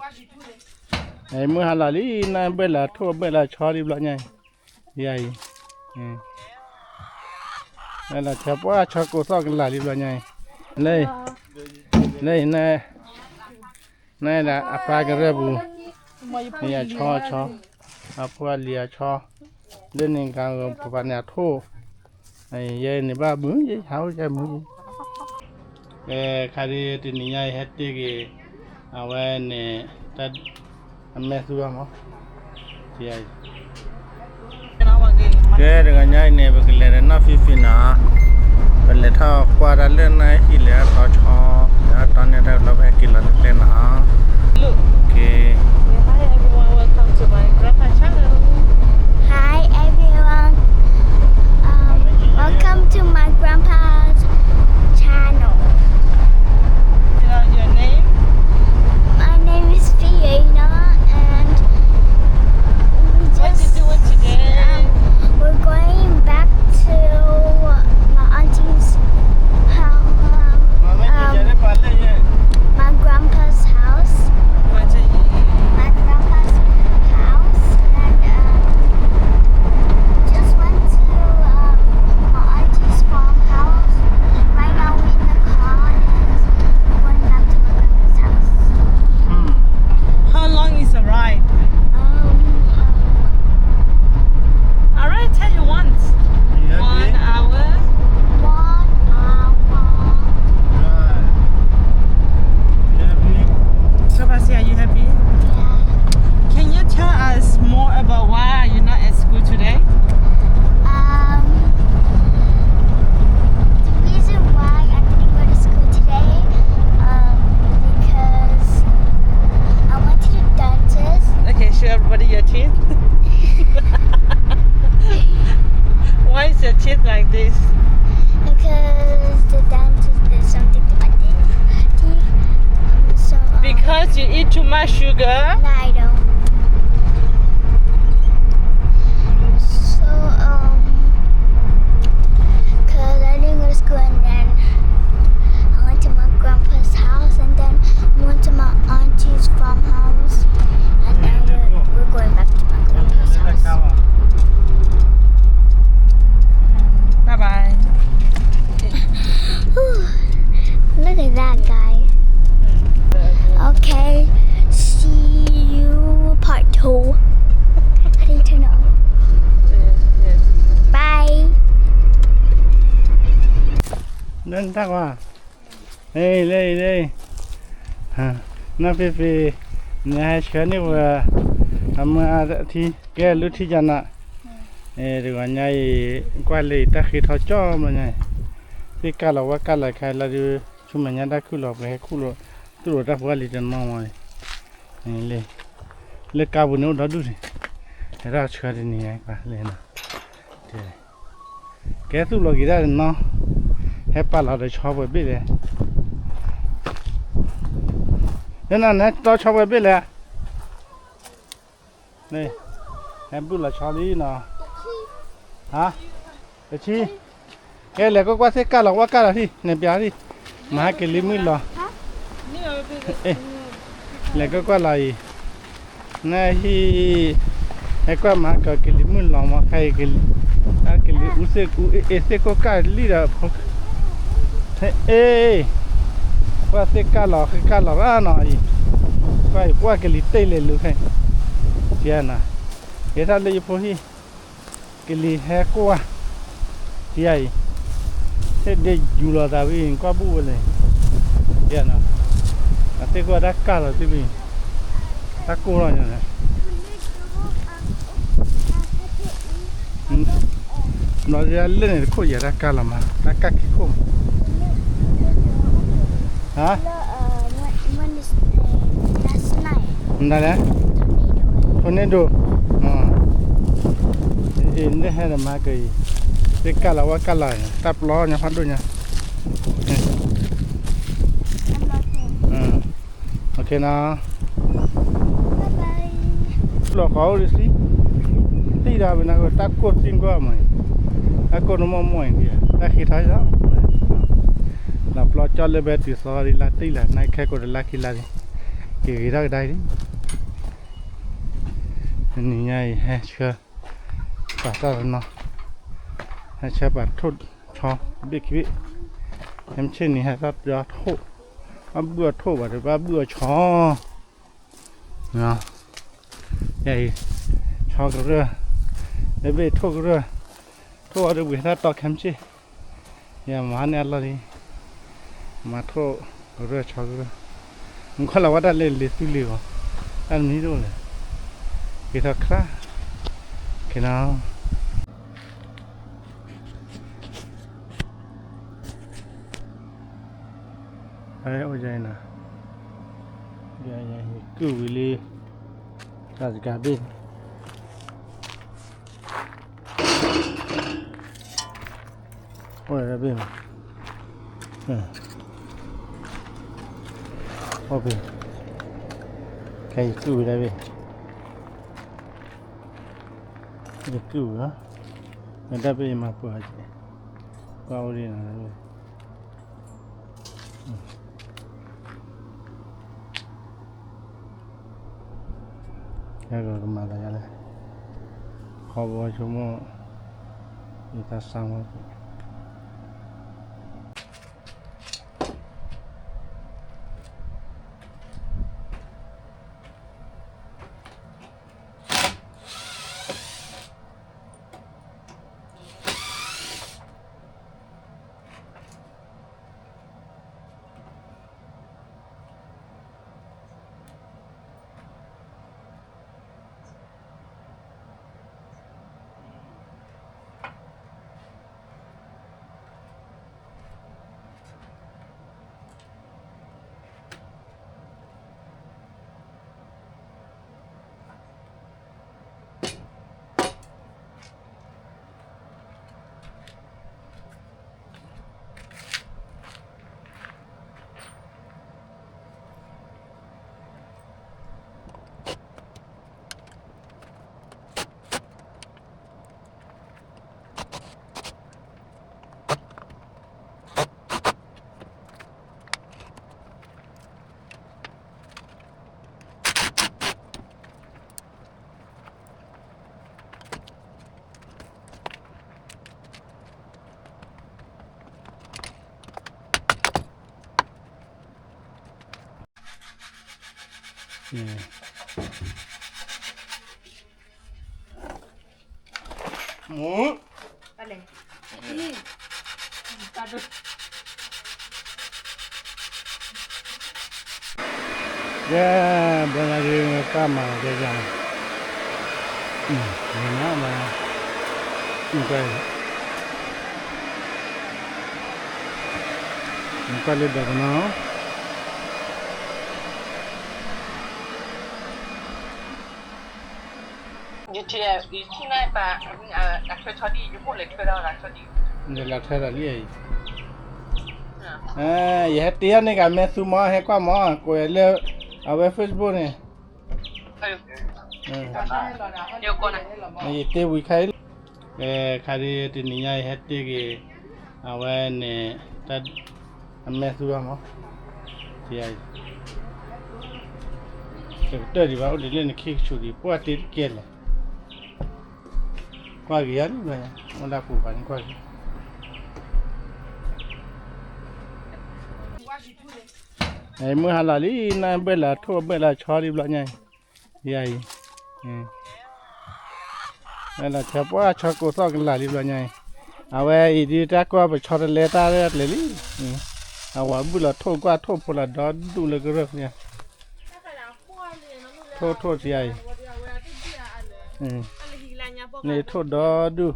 မုၢ်ဟါလီၤလံ နဘၢၣ်လၢထိၣ်ဘၢၣ်လၢဆီလံဘျီညါအံၤ, ယၤအံၤ, ဘၢၣ်လၢဆီပှၢ်ဆီကိးသီၣ်ကလၤလံဘျီညါအံၤ, လၢ, လၢအံၤ, နဒၣ်အပၢ်ကရၢၢ်ပူၤ, မ့ၢ်အဆီအဆီ, အဖိအလံၤအဆီ, လၢန့ၣ်ကပပာ်န့ၣ်အထိၣ်, ယဲန့ၣ်ဘၣ်မုာ် ယဲဟးအိၣ်ယဲမုာ်, ခါဒ်တနံၤညါအံၤဟဲတ့ၢ်က့ၤ, အဝဲန့ၣ်, တၢ်, အမဲာ်သူဘၣ်မး, ကဲတဂီၤညါအံၤန့ၣ် ပကလဲၤဒီးနီၢ်ဖံဖံနီၤ, ပလဲၤထီၣ်ကွၢ်တၢ်လၢနဟံၣ်လၢအတီၤဆီ, လၢအတီၤန့ၣ်တၢ်လီၤ ပဟဲက့ၤလီၤတကျဲနီၤ, ကဲ Hi everyone, welcome to my grandpa channel. Hi everyone, um, welcome to my grandpa's channel. Your name? My name is Fiona, and we just, um, we're going back to my auntie's house, um, um, my grandpa's house. My grandpa's house, and, um, just went to, um, my auntie's farmhouse. Right now we're in the car and we're going back to my grandpa's house. How long is the ride? Um, um, I already tell you once. One hour. One hour. Right. Happy? So, Basi, are you happy? Yeah. Can you tell us more about why are you not at school today? Um, the reason why I didn't go to school today, um, because I went to the dentist. Okay, show everybody your teeth. Why is your teeth like this? Because the dentist did something to my teeth. Teeth. So, um, because you eat too much sugar? No, I don't. So, um, 'cause I didn't go to school and then I went to my grandpa's house and then went to my auntie's farmhouse and then we're, we're going back to my grandpa's house. Bye bye. Look at that guy. Okay, see you part two. How do you turn it on? Bye. နတၢ်ကွၢ်, ဟဲ လၢ လၢ နီၢ်ဖံဖံ, နဟဲဆှၢန့ၢ်ဝဲ အမါအထံ ကဲလူထံကနၤ, တဂီၤညါအံၤ ကွၢ်လၢတၢ်ဃ့ထီကၠီဘျီညါအံၤ, သ့ၣ်ကၢ်လီၤဝဲကၢ်လီၤခဲလၢာ်ဒုး ဆူမဲာ်ညါတၢ်ခုၣ်လီၤ ပဟဲခူၣ်လီၤ သူၣ်လီၤတၢ်ဖိအလံၤတနီၤမး, လၢ လၢကါပူၤန့ၣ်အိၣ်ဒီဒူၣ်န့ၣ်, ဟဲထီၣ်ဆှၢတနံၤညါကွၢ်လၢ ကဲသူၣ်လီၤက့ၤတၢ်တနီၤ, ဟဲပာ်လီၤဒီးဆီပှဲၤဘ့ၣ်လဲၣ်, နနၤနဟဲတီဆီပှဲၤဘ့ၣ်လဲၣ်, န့ၣ်, ဟဲဘုၣ်လီၤဆီလံနီၤ, ဟါ, တဆံ, ကဲလဲၤကွၢ်ကွၢ်သ့ၣ်ကၢ်လီၤ ဝဲကၢ်လီၤထံၣ် နပျးထံၣ်, မၤဟါက့ၤလံမုၢ်လီၤ, လဲၤကွၢ်ကွၢ်လီၤအံၤ, နဟံၣ်, ဟဲကွၢ်မၤဟါက့ၤလံမုၢ်လီၤမး ခဲအံၤကလံၤ, အကလံၤအူသ့ၣ်အူအ့သ့ၣ်ကိၢ်ကၢ်လံဒီး, အ့, ကွၢ်သ့ၣ်ကၢ်လီၤ ဃ့ကၢ်လီၤဘၣ်နီၤအံၤ, ကွၢ်အံၤ ကွၢ်ကလံၤတ့ၢ်လဲၤလူၤခဲအံၤ, ကဲနၤ, ကဲထီၣ်လၢယဖိဟံၣ် ကလံၤဟဲကွၢ်, တယၤအံၤ, ဟဲဒ့ယူၤလီၤသးဝံၤ ကွၢ်ဘူၣ်ဝဲလဲၣ်, တယၤနီၤ, အသ့ၣ်ကွၢ်တၢ်ကၢ်လီၤသ့ၣ်ဝံၤ, တၢ်ကိၢ်လီၤညါန့ၣ်, ဘျီလၢန့ၣ်တခိၣ်ယၤတၢ်ကၢ်လီၤမး တၢ်ကၢ်ခံခိၣ်မး, ဟါ မတၤလဲၣ်, tornado, အ့ နဟဲဒီးမၤက့ၤအံၤ, သ့ၣ်ကၢ်လီၤဝဲကၢ်လီၤန့ၣ် တၢ်ပျီညါဖးဒိၣ်ညါ, န, လီၤဃီအိၣ်ဒ်သံ, တံၢ်ဒီးမနၤကတၢ်ကိၢ်သံကွၢ်မး, တၢ်ကိၢ်နမိၢ်မိၢ်အံၤ, တၢ်ဃ့ထီၣ်လီၤ, လီၤပျီကၠီလၢဘဲတုၤသီလံ လါတံၢ်လၢ နခဲကိးတလါခံလါလံ, က က့ၤဂ့ၤထီၣ်ကဒါအံၤလံ. တနံၤညါအံၤ ဟဲဆှၢပာ်တၢ်တနီၤ, ဟဲဆှၢပာ်ထိၣ်ဆီ ဘ့ၣ်ခံဘ့ၣ်, ဟဲမ့ၢ်ဆ့ၣ်နံၤ ဟဲထီၣ်ပၠီထိၣ်, ဘၣ်ဘုၣ်အီၤထိၣ်ဘၣ်ဒီး ဘၣ်ဘုၣ်အီၤဆီ ယအံၤ ဆီကရၢၢ်, လၢဘ့ၣ်ထိၣ်ကရၢၢ်, ထိၣ်အီၤဒီးပှ့ၤသၣ်တီခဲမုၢ်ဆ့ၣ်, ယမၤန့ၢ်အလီၢ်လံ, မၤထိၣ်ကရၢၢ်ဆီကရၢၢ်, မ့ၢ်ခီလၢဝဲတၢ်လဲၤလ့ၤသူလ့ၤဂီၤ, တၢ်တမံၤတအိၣ်လဲၣ်, က့ၤထီၣ်ခရၣ်, က့ၤနီၤ အိၣ်ယၤအံၤနီၤ, ယကုၢ်ဝံၤလံ, တၢ်စကၤဘ့ၣ်န့ၣ်, အိၣ်ယၤဘ့ၣ်မး, အိၣ်ဘ့ၣ်, ခဲအံၤကုၢ်ဝံၤဒၣ်ဘ့ၣ်, ယကုၢ်ဝံၤလီၤ, နတၢ်ဘ့ၣ်ယမၤပှဲၤအီၤက့ၤ, ကွၢ်အိၣ်ဒံးနီၤဘ့ၣ် ကမၤသးယါလဲၣ်, ခီဘီဆိကမိၣ်, ယတၢ်စၢ်မီၢ်က့ၤ မူ ကဲ ဘျီနၤဒုး ကၢ်မၤကဲယၤ, နၤမၤ, နကွၢ်, နကွၢ်လၢဒီးကနီၤ လဲၤလီၤထွဲဒီးလံအံၤ, ယဟဲတ့အီၤန့ၣ် ကမဲာ်သူမး ဟဲကွၢ်မး ကိးယၤလၢ အဝဲ Facebook န့ၣ်, ယတ့ဝံၤခါအံၤလီၤ, ခါဒ်တနံၤညါအံၤဟဲတ့က့ၤ, အဝဲန့ၣ်, အမဲာ်သူဘၣ်မး, တကတၢၢ်ဒံးဘၣ် အိၣ်ဒံးလၢနခံကဆူးဒံး ပှၢ်တ့တကဲလဲၣ် ကွၢ်က့ၤယၤလံ, မ့ၢ်ဒၣ်ပူၤပာ်န့ၣ်ကွၢ်က့ၤ, မုၢ်ဟါလီၤလံ နဘၢၣ်လၢထိၣ်ဘၢၣ်လၢဆီလံဘျီညါအံၤ, ယၤအံၤ, ဘၢၣ်လၢဆီပှၢ်ဆီကိးသီၣ်ကလာ်လံဘျီညါအံၤ, အဝဲအံၤဒုးတၢ်ကွၢ်ပဆီတလဲ တၢ်ရဲၣ်ကျဲၤလံ, အဝဲဘုၣ်လီၤထိၣ်ကွၢ်ထိၣ်ဖိလီၤဒီဒူၣ်လၢကရၢၢ်ဖဲ ထိၣ်ထိၣ်ထံအံၤ, န့ၣ်ထိၣ်ဒီဒူၣ်,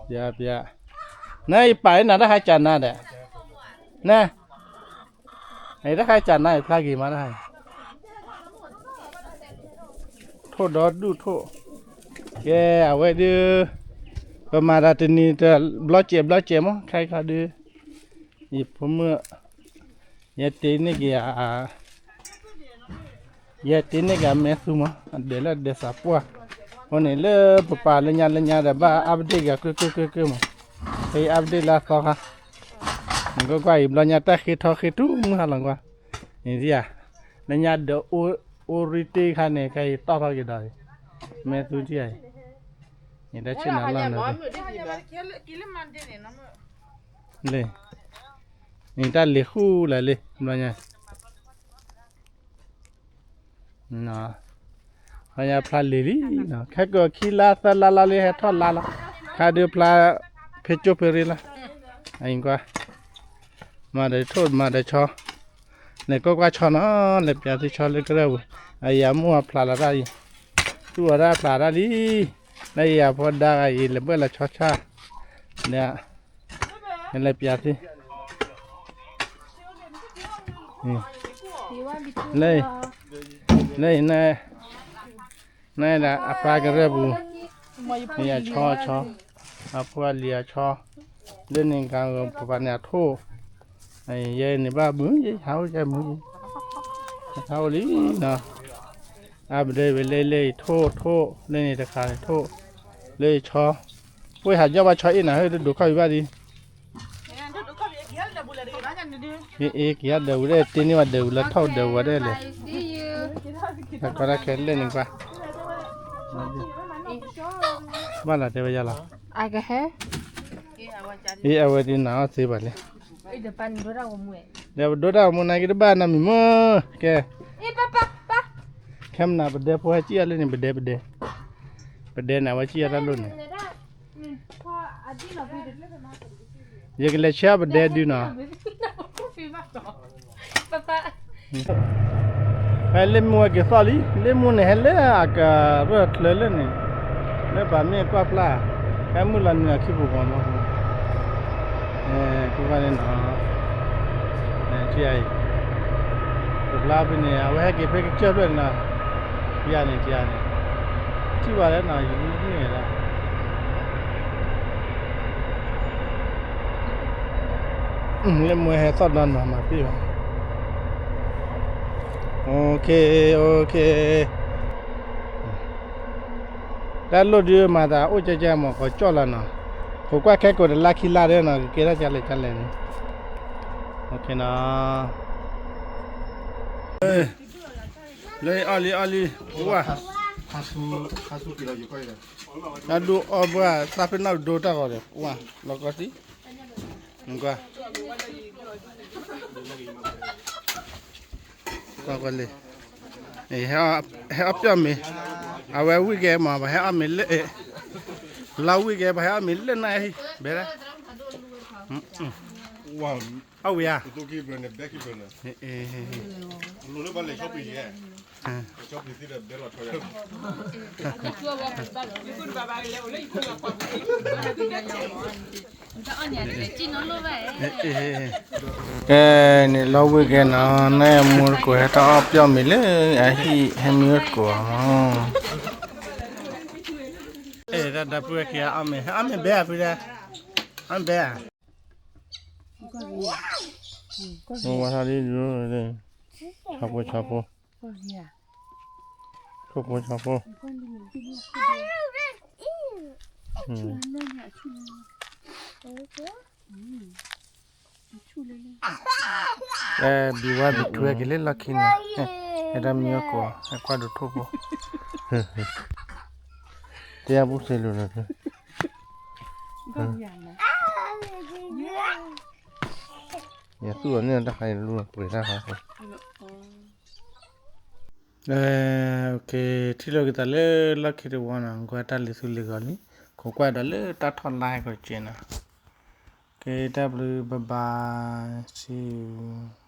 ပျဲပျဲ, နယပာ်နၤတၢ်ဟါကၢ်နၤဒီး, န အံၤတခါကၢ်နၤအံၤဖျါဂ့ၤမးတခါ, ထိၣ်ဒီဒူၣ်ထိၣ်, ကဲအဝဲဒုး, ပမၤတၢ်တနံၤတဘျီစဲးဘျီစဲးမး ခဲခါဒုး, ယဖိမုၣ်, ယတ့န့ၢ်က့ၤယၤ, ယဲတ့န့ၢ်က့ၤအမဲာ်သူမး အဒဲးလၢအဒဲးစးပှၢ်, အဃိန့ၣ်လၢပပာ်လၢညါလၢညါဒီးဘၣ် update က့ၤကုၢ်ကုၢ်ကုၢ်ကုၢ်မး, ဖဲယ update လၢအသီခါ, နကွၢ်ကွၢ်အံၤဘျီညါတၢ်ဃ့ထီၣ်ဃ့ထူမုၢ်ဟါလီၤကွၢ်, န့ၣ်ဒ်ဧါ, လၢညါဒီးအိၣ်ရံတ့ၢ်ခါန့ၣ် ခဲအံၤတီၢ်ထီၣ်က့ၤဒီး, မဲာ်သူဒ်ဧါအံၤ, န့ၣ်တၢ်ဆ့ၣ်နီၤလီၤန့ၣ်, လၢ, န့ၣ်တၢ်လ့ၤဃူလၢ်လံ ဘျီညါ ခါညါဖျါလံၤလံ, ခဲကီးခံလါသၢလါလီၤလံ ဟဲထီၣ်လါလီၤ, ခါဒုးဖျါဖဲကၠိဖဲရ့လီၤ, အကွၢ်, မၤဒီးထိၣ်မၤဒီးဆီ, လဲၤကွၢ်ကွၢ်ဆီနီၤ, လဲၤပျးသုဆီလၢကရၢၢ်ပူၤ, အယၤမိၢ်အဖျါလီၤတၢ်အံၤ, သူၣ်အီၤတၢ်ဖျါတၢ်လံ, လၢယၤဖိဒါဂၤအံၤ လဲၤဘၢၣ်လီၤဆီဆၣ်, လဲၤ, လဲၤပျးသု လၢ, လၢ, နဒၣ်အပၢ်ကရၢၢ်ပူၤ, န့ၣ်အဆီအဆီ, အဖိအလံၤအဆီ, လၢန့ၣ်ကပပာ်န့ၣ်အထိၣ်, ယဲန့ၣ်ဘၣ်မုၢ် ယဲဟးအိၣ်ယဲမုၢ်, ဟးအိၣ်လံနီၤ, အပဒဲဝဲလၢလၢထိၣ်ထိၣ် လၢန့ၣ်တခါန့ၣ်ထိၣ်, လၢဆီ, အိၣ်ဟးယီၢ်ဘၣ်ဆီအ့ၣ်နၤ ဟဲတဒိးခီၣ်ဖံးဘၣ်ဒံး အ့ ကယၤဒၢးဝူဒဲး တ့န့ၢ်ဘၣ်ဒၢးဝူလၢထီၣ်ဒၢးဝူဒဲးလဲၣ်, ကီတၢ်ခဲလၢာ်န့ၣ်ကွၢ်, ဘၣ်လီၤတဲဝဲယၤလီၤ, အ့ အဝဲဒ်နၤအီၣ်သ့ဘၣ်လံ, ဒီးပဒိတၢ်ဂီၤမူနၤက့တဘၣ်နီတမံၤမ့ၢ်, ကဲ, ခဲမနၤပဒဲဖိဟဲစံၣ်အီၤလၢန့ၣ် ပဒဲပဒဲ, ပဒဲနၤဝဲစံၣ်အီၤတၢ်လိၣ်န့ၣ် ယကလဲၤဆဲးပဒဲဒုနီၤ, ဟဲလ့ၣ်မူဝဲက့ၤသီၣ်လံ, လ့ၣ်မူန့ၣ် ဟဲလၢအကရၢၢ်ချၢလၢန့ၣ်, လၢပှၤမ့ၢ်ကွၢ်ဖျါ, ဟဲမုၢ်လီၤနုာ်အခံပူၤမီၤမီၤ, ကဘၣ်န့ၣ်နီၤ, ထံအံၤ, တဘျါဖဲန့ၣ် အဝဲဟဲက့ၤဖဲကစၢၢ်ဖျၢၣ်န့ၣ်နီၤ, ယၤန့ၣ် ယၤန့ၣ်, ထံၣ်ဘၣ်လၢနီၤ ယမ့ၢ်လၢ လၢမူဟဲသီၣ်ဒီးနီၤမၤပ့ၢ်ဘၣ်, အိၣ်ခ့ အိၣ်ခ့, တၢ်လိၣ်ဒုးမၤသးအိၣ်ကဲကဲမ့ၢ်ကီးကၠီၣ်လီၤနီၤ, ခိးကွၢ်ခဲကိးဒီးလါခံလါဒီးနီၤ ကကဲထီၣ်ကလဲၣ်ကလဲၣ်န့ၣ်, အိၣ်ခ့နီၤ လၢအီၣ်လံအီၣ်လံ, ဝါ, တၢ်ဒိၣ်အီၣ်ဘှၢ်သးဖဲနီၣ်ဒိတၢ်ဂီၤဒီး ဝါ, လီၤကီၢ်သံ, ကွၢ်, ကွၢ်ကွၢ်လံ, ဟဲအီၣ်ပျီၢ်မ့ၤ, အဝဲဝံၣ်ကဲမး ပှၤဟဲအီၣ်မ့ၤလၢ, လီၤဝံၣ်ကဲ ပှၤဟဲအီၣ်မ့ၤလၢနၢ်ဟံၣ်, ဘဲဒၣ်, အီၣ်ဝံၤဧါ, ကဲန့ၣ် လီၤဝံၣ်ကဲနီၤ နမူတကိးဟဲတၢ်အီၣ်ပျီၢ်မ့ၤလၢအဟံၣ် ဟဲမံအိၣ်တကိးမး, အဲၣ်တၢ်ဒီပုၢ်ဝဲၢ်ခံဂၤအီၣ်မ့ၤ ဟဲအီၣ်မ့ၤဘဲဧါဖုဒဲ, အီၣ်မ့ၤဘဲဧါ, ဝါထီၣ်ဒ်ဒုး, ဆီဖိဆီဖိ, ထိၣ်ဖိဆီဖိ, အဲ ဘံဝါဘံထူဝဲက့ၤလၢလီၢ်ခံန့ၣ်, ဟဲတၢ်မံအိၣ်ကိး ဟဲကွၢ်ဒိးထိၣ်ဖိ, တဲအပူၤစ့လူၤလီၤ, ယသူၣ်အီၤန့ၣ်တၢ်ခါအံၤလူၤပှဲၤတၢ်ခါ, ထံၣ်လိာ်က့ၤသးလၢလီၢ်ခံတဝီနီၤ ကွၢ်တၢ်လ့ၤသူလ့ၤဂီၤလံ, ခိးကွၢ်ဒီးလၢတၢ်ထီၣ်လါဟဲကီးက့ၤနီၤ, ကဲတၢ်ဘျုးဘၣ်ဘၣ် see you.